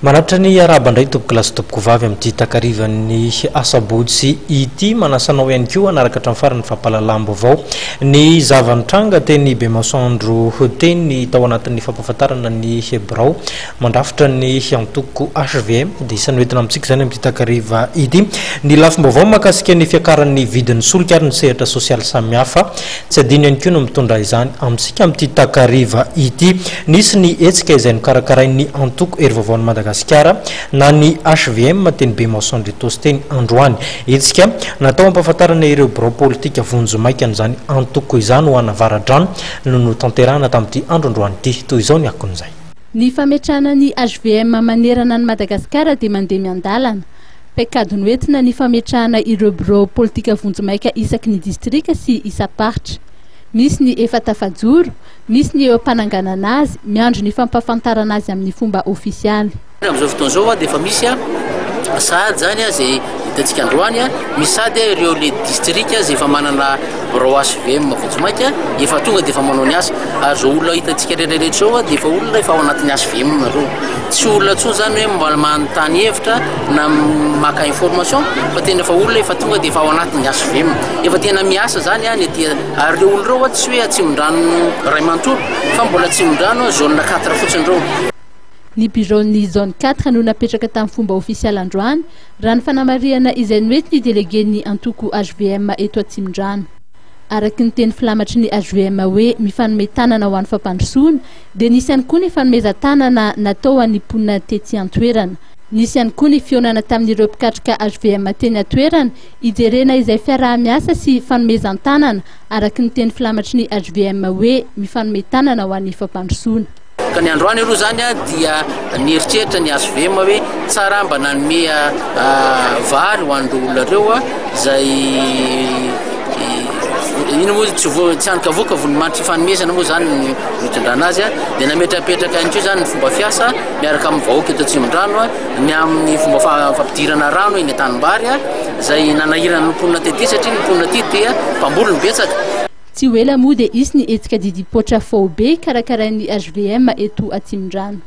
Manatitra ny arahaba indray tompokolahy sy tompokovavy amin'ity takarivan'ny asabotsy ity. Manasa anao ihany koa hanaraka hatramin'ny farany ny fampahalalam-baovao. Ny zava-nitranga teny Bemasoandro teny tao anatin'ny fampahafantarana ny birao mandrafitra ny antoko hvm dia isan'ny hoentina amintsika izany amin'ity takariva ity. Ny lafim-baovao mahakasika ny fiakaran'ny vidin'ny solika ary ny sehatra sosialy samihafa. Tsy adino ihany koa ny mitondra izany amintsika amin'ity takariva ity. Nisy ny hetsika izay nokarakarain'ny antoko Hery Vaovaon'i Madagasikara na ny hvm teny Bemasoandro Itaosy teny androany. Hetsika natao hampahafantarana ireo birao politika vonjimaika an'izany antoko izany ho an'Avaradrano no notanterahana tamin'ity andro androany ity. Toy izao ny akon'izay. Ny fametrahana ny hvm manerana an'i Madagasikara dia mandeha miandalana. Paikady noentina ny fametrahana ireo birao politika vonjimaika isaky ny distrika sy isam-paritra. Misy ny efa tafajoro, misy ny eo am-pananganana azy, miandry ny fampahafantarana azy amin'ny fomba ofisialy. Amin'izao fotoana izao dia efa misy sahady izany izay hitantsika androany, misy sahady ireo le distrika izay efa manana birao HVM vonjimaika efa tonga dia efa manao ny asa. Ary izao olona hitantsika rehetra rehetra izao dia efa olona efa ao anatin'ny HVM ireo. Tsy olona intsony izany hoe mbola manontany hevitra na maka information fa tena efa olona efa tonga dia efa ao anatin'ny HVM. Efa tena miasa izany ny aty ary ireo olona ireo tsy hoe Atsimondrano iray manontolo fa mbola Atsimondrano zone quatre fotsiny ireo. Ny biraon'ny zone quatre no napetraka tamin'ny fomba ofisialy androany, raha ny fanamarihana izay noentin'ny delegen'ny antoko hvm eto Atsimondrano. Araka ny teny filamatry ny hvm hoe mifanome tanana ho an'ny fampandrosoana dia nisy ihany koa ny fanomezan-tanana natao ho an'ny mponina tetsy an-toerana. Nisy ihany koa ny fihaonana tamin'ireo mpikatroka hvm teny an-toerana hijerena izay fiaraha-miasa sy fanomezan-tanana araka ny teny filamatry ny hvm hoe mifanome tanana ho an'ny fampandrosoana. Ka ny androany aloha izany dia nieritreritra ny hvm hoe tsara mba nanome vary ho an'ireo olona ireo izay ino moa tsy voa tsy hanin-kavoka vonimanitra ifanomezana moa izany ny nitondrana azy dia nametrapetraka ihany koa izany ny fomba fiasa miaraka amin'ny vahoaka eto Atsimondrano ny amin'ny fomba fampidirana rano eny an-tanimbary izay nanahirana ny mponina tety satria ny mponina aty dia mpamboly no betsaka. Tsy ho ela moa dia hisy ny hetsika didim-poatra faobe karakarain'ny hvm eto Atsimondrano.